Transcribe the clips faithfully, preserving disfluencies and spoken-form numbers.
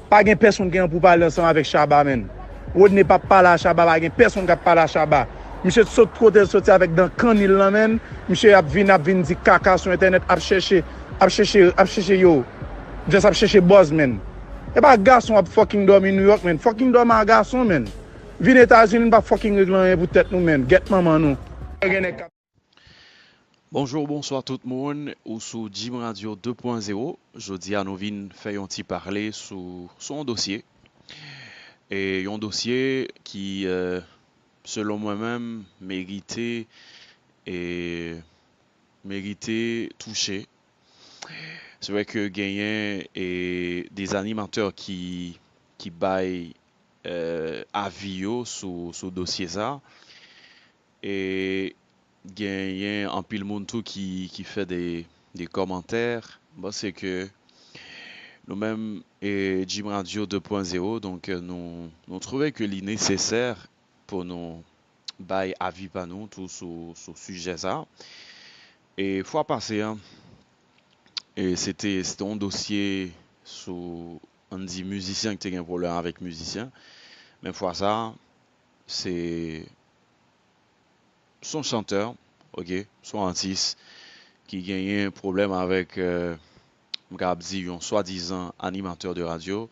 Pa gen pèsonn ki gen pou pale ansanm avèk Shabba, menn. Rodney p ap pale a Shabba, pa gen pèsonn k ap pale a Shabba. Misye sot kote l soti avèk dan kannil lan, menn. Misye ap vin, ap vin di kaka sou entènèt, ap chèche, ap chèche, ap chèche yo. Just ap chèche buzz, menn. E pa gason ap fucking dòmi New York, menn. Fucking dòmi a gason, menn. Vin Etazini, n pa fucking regle anyen pou tèt nou, menn. Gèt manman nou. Gen nèg k ap Bonjou, bonswa tout moun, ou sou Jim Radio de pwen zewo. Jodi a nou vin fè yon ti pale sou, sou yon dosye. E yon dosye ki, euh, selon mwen menm, merite, e merite touche. Se vre ke genyen e de animatè ki, ki bay, euh, avi yo sou, sou dosye sa. E genyen anpil moun tou ki, ki fè de, de kòmantè. M panse ke nou menm, e Jim Radio de pwen zewo, donk, nou, nou twouve ke li nesesè pou nou bay avi pa nou tou sou, sou sijè sa. E fwa pase an, e se te, se te yon dosye sou, ann di, mizisyen ki te gen pwoblèm avèk mizisyen. Men fwa sa, se s on chantè, oke, s on atis ki genyen pwoblèm avèk, euh, m kapab di, yon swadizan animatè de radyo.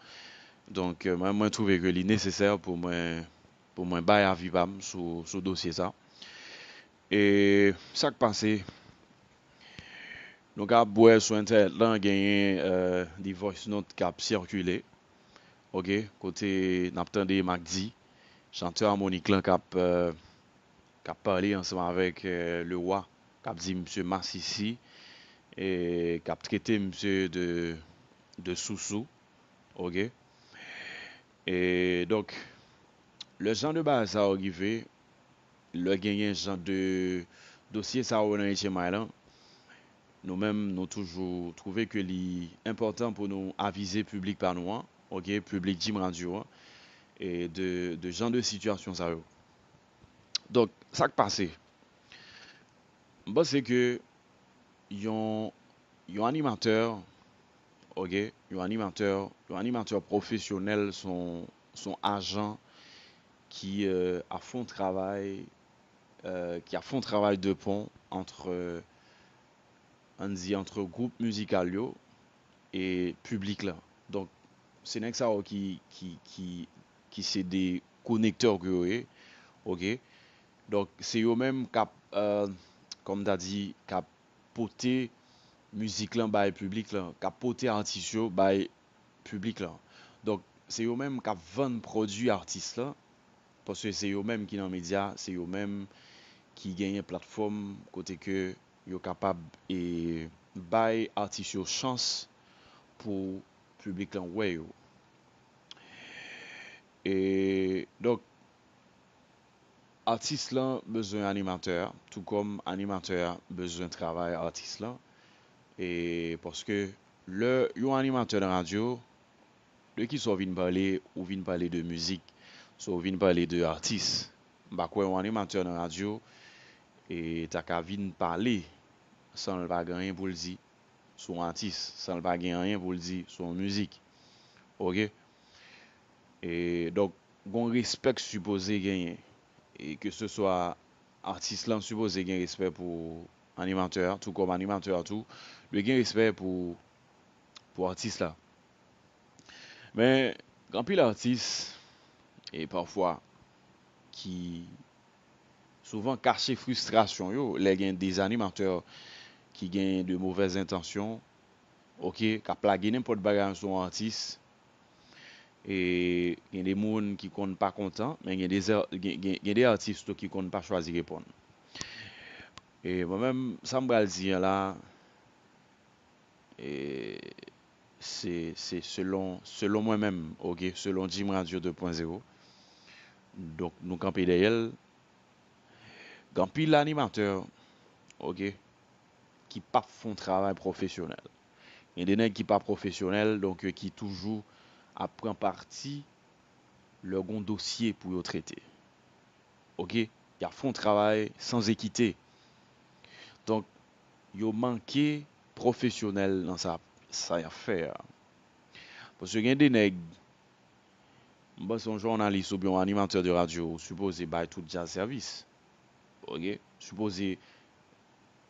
Donk, euh, mwen, mwen twouve ke li nesesè pou mwen, pou mwen bay avi pa m sou, sou dosye sa. E sa k pase, nou kapab wè sou entènèt lan genyen, euh, de voice note k ap sikile, oke, kote n ap tande Mack D, chantè Harmonik lan k ap, euh, k ap pale ansanm avèk, euh, Lewa, k ap di misye masisi, e k ap trete misye de, de sousou, oke? E donk, lè jan de bagay sa yo rive, lè genyen jan de dosye sa yo nan H M I lan, nou menm, nou toujou twouve ke li enpòtan pou nou avize piblik pa nou an, oke, piblik Jim Radio an, e de, de jan de sitiyasyon sa yo. Donk, sa k pase? M panse ke yon, yon animatè, oke, yon animatè, yon animatè pwofesyonèl, s on, s on ajan ki, euh, ap fè yon travay, euh, ki ap fè yon travay de pon ant, euh, ann di, ant gwoup mizikal yo e piblik la. Donk, se nèg sa yo ki, ki, ki, ki se de konektè ke yo ye, oke? Donk, se yo menm k ap, euh, kòm m ta di, k ap pote mizik lan bay piblik lan, k ap pote atis yo bay piblik lan. Donk, se yo menm k ap vann pwodui atis lan, paske se yo menm ki nan medya, se yo menm ki genyen platfòm kote ke yo kapab e bay atis yo chans pou piblik lan wè yo. E donk, atis lan bezwen animatè a, tou kòm animatè a bezwen travay atis lan. E paske lè yon animatè nan radyo, de kisa w vin pale, ou vin pale de mizik, swa w vin pale de atis. M pa kwè yon animatè nan radyo e ta ka vin pale san l pa gen anyen pou l di sou yon atis, san l pa gen anyen pou l di sou yon mizik. Oke? E donk, gon respè k sipoze genyen. E ke se swa atis lan sipoze gen respè pou animatè a, tou kòm animatè a tou dwe gen respè pou, pou atis la. Men, gen anpil atis, e pafwa, ki souvan kache fristrasyon yo lè gen de animatè ki gen de movèz entansyon, oke, k ap lage nenpòt bagay sou yon atis. E gen de moun ki konn pa kontan, men gen de, gen, gen, gen de atis tou ki konn pa chwazi reponn. E mwen menm, sa m pral di an la, e se, se selon, selon mwen menm, oke, selon Jim Radio de pwen zewo. Donk, nou kanpe dèyè l. Gen anpil animatè, oke, ki p ap fè yon travay pwofesyonèl. Gen de nèg ki pa pwofesyonèl, donk, ki toujou ap pran pati lè gon dosye pou yo trete. Oke? Y ap fè yon travay san ekite. Donk, yo manke pwofesyonèl nan sa, sa y ap fè a. Paske gen de nèg, M panse yon jounalis oubyen yon animatè de radyo, ou sipoze bay tout djaz sèvis. Oke? Sipoze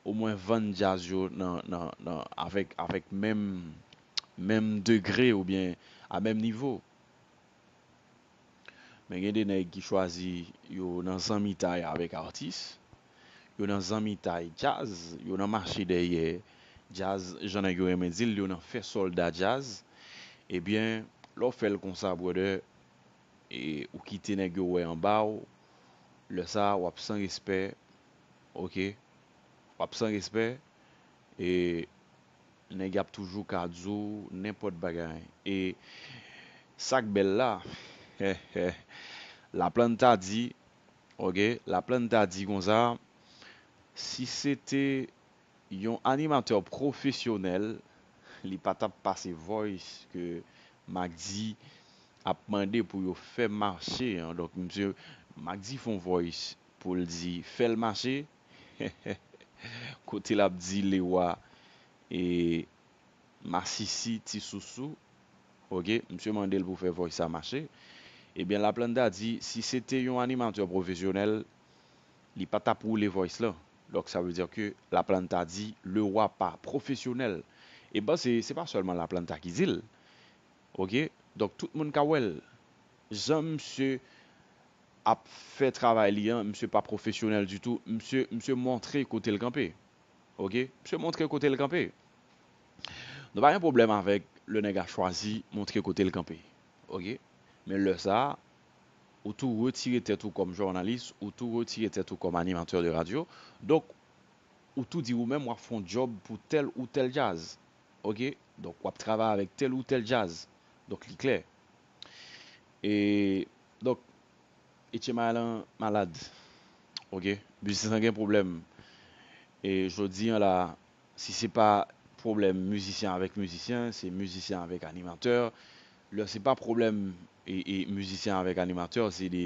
omwen vann djaz yo nan, nan, nan, avèk, avèk menm, menm degre oubyen a menm nivo. Men gen de nèg ki chwazi yo nan zanmitay avèk atis, yo nan zanmitay djaz, yo nan mache dèyè djaz, jan nèg yo renmen di l, yo nan fè sòlda djaz. Ebyen, lè w fè l konsa, brother, e ou kite nèg yo wè anba w, lè sa a, w ap san respè, oke? W ap san respè, e nèg y ap toujou ka di w nenpòt bagay. E sa k bèl la, Laplanta di, oke, Laplanta di konsa, si se te yon animatè pwofesyonèl, li pa t ap pase voice ke Mack D ap mande pou yo fè mache an. Donk, misye, Mack D fè yon voice pou l di, "Fè l mache." Kote l ap di Lewa e Masisi, Ti Sousou, oke, misye mande l pou fè voice sa mache. Ebyen, Laplanta di, si se te yon animatè pwofesyonèl, li pa t ap woule voice lan. Donk, sa vle di ke Laplanta di Lewa pa pwofesyonèl. E bon, se, se pa sèlman Laplanta ki di l. Oke? Donk, tout moun ka wè l. Jan misye ap fè travay li an, misye pa pwofesyonèl ditou. Misye, misye montre kote l kanpe. Oke? Misye montre kote l kanpe. Nou pa gen pwoblèm avèk lè nèg la chwazi montre kote l kanpe. Oke? Men lè sa a, ou tou retire tèt ou kòm jounalis, ou tou retire tèt ou kòm animatè de radyo. Donk, ou tou di ou menm w ap fè yon djòb pou tèl ou tèl djaz. Oke? Donk, w ap travay avèk tèl ou tèl djaz. Donk, li klè. E, donk, Etchema lan malad. Oke? Mizisyen gen pwoblèm. E jodi an la, si se pa pwoblèm mizisyen avèk mizisyen, se mizisyen avèk animatè. Lè se pa pwoblèm e, e mizisyen avèk animatè, se de,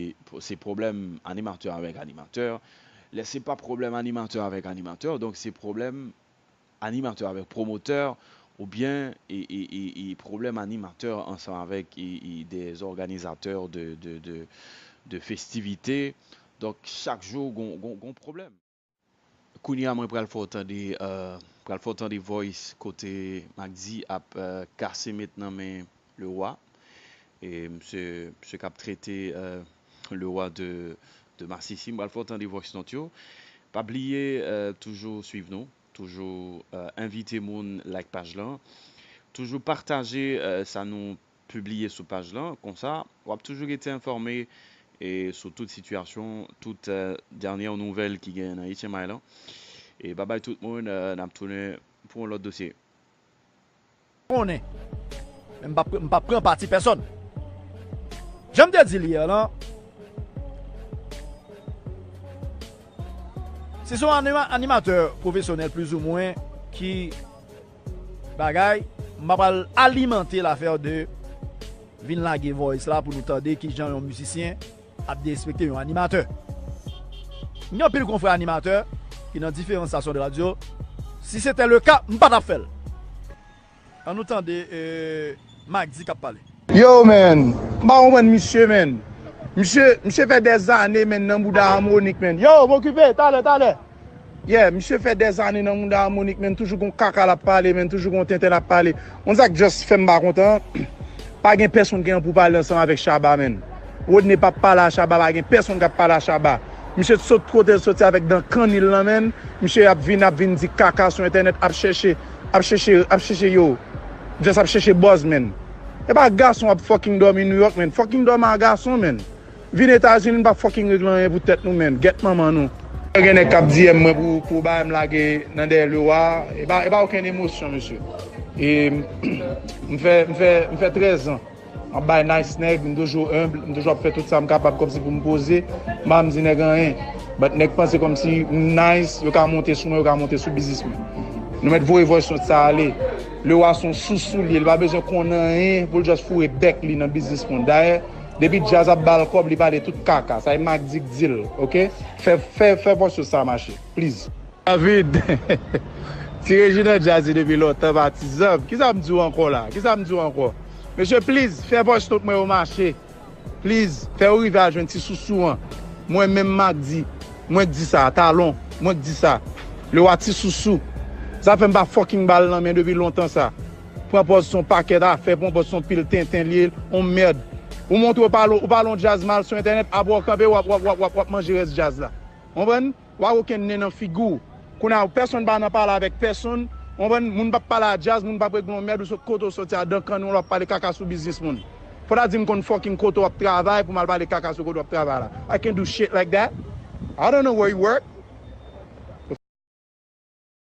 se pwoblèm animatè avèk animatè. Lè se pa pwoblèm animatè avèk animatè, donk se pwoblèm animatè avèk pwomotè, oubyen e, e, e, e pwoblèm animatè ansanm avèk e, e des organisateurs de, de, de, de festivités. Donk, chak jou, gon, gon, gon pwoblèm. Kounye a, mwen pral fè w tande, euh, pral fè w tande voice kote Mack D ap, euh, kase met nan men Lewa. E misye, misye k ap trete, euh, Lewa de, de masisi. M pral fè w tande voice note yo. Pa bliye, euh, toujou swiv nou. Toujou, euh, envite moun like paj lan. Toujou pataje, euh, sa nou pibliye sou paj lan. Konsa, w ap toujou rete enfòme e sou tout sitiyasyon, tout, euh, dènyè nouvèl ki genyen nan Etchema lan. E babay tout moun, euh, n ap tounen pou yon lòt dosye. Konnen. Men m p ap, m p ap pran pati pèsòn. Jan m te di l yè lan, si se yon anima-, animatè pwofesyonèl plizoumwen ki bagay, m pa pral alimante lafè de vin lage voice la pou nou tande kijan yon mizisyen ap derespekte yon animatè. Gen anpil konfrè animatè ki nan diferan estasyon de radyo. Si se te le ka, m pa t ap fè l. An nou tande, eh, Mack D k ap pale. Yo, man, m pa konprann misye, man. Misye, misye fè dèzane, man, nan bouda Harmonik, man. Yo, m okipe, talè, talè. Yeah, misye fè dèzane nan bouda Harmonik, man, toujou gon kaka l ap pale, man, toujou gon tenten l ap pale. Konn sa k just fè m pa kontan? Pa gen pèsonn ki gen pou pale ansanm avèk Shabba, man. Rodney p ap pale a Shabba, pa gen pèsonn k ap pale a Shabba. Misye sot kote l soti avèk dan kannil lan, man. Misye ap vin, ap vin di kaka sou entènèt, ap chèche, ap chèche, ap chèche yo. Just ap chèche buzz, man. E pa gason ap fucking dòmi New York, man. Fucking dòmi a gason, man. Vin Etazini, n pa fucking regle anyen pou tèt nou, man. Gèt manman nou. Gen nèg k ap D M mwen pou, pou bagay m lage nan dèyè Lewa. E pa, e pa okenn emosyon, mesye. E m fè, m fè, m fè trèz an. M ap bay nice nèg, m toujou enb, m toujou ap fè tout sa m kapab kòmsi pou m poze. M pa janm di nèg anyen. But nèg panse kòmsi m nice, yo ka monte sou mwen, yo ka monte sou biznis mwen. Nou mèt voye voice note sa ale. Lewa se yon sousou li ye, li pa bezwen konn anyen pou l just foure bèk li nan biznis moun. Dayè, depi djaz ap ba l kòb, li pale tout kaka. Sa e Mack D k di l, oke? Fè, fè, fè voice note sa mache, please. David, Ti Reji nan djaz li depi lontan, patizan m. Kisa m di w ankò la? Kisa m di w ankò? Mesye, please, fè voice note mwen yo mache. Please, fè yo rive al jwenn ti sousou an. Mwen menm m a di, mwen k di sa, Talon, mwen k di sa. Lewa ti sousou. Sa fè m pa fucking ba l nan men depi lontan sa. Pran pòz se yon pakèt afè, pran pòz se yon pil tenten li ye, yon mèd. Ou montre w pale, ou pale yon djaz mal sou entènèt, apre w kanpe, w ap, w ap, w ap, w ap, w ap manje rès djaz la. Konprann? W a okenn nen nan figi w. Kounye a, pèsonn pa nan pale avèk pèsonn. Konprann? Moun p ap pale a djaz, moun p ap regle yon mèd, ou sot kote w soti a, dan kanni w, w ap pale kaka sou biznis moun. Fò ta di m konn fucking kote w ap travay pou m al pale kaka sou kote w ap travay la. I can do shit like that. I don't know where you work.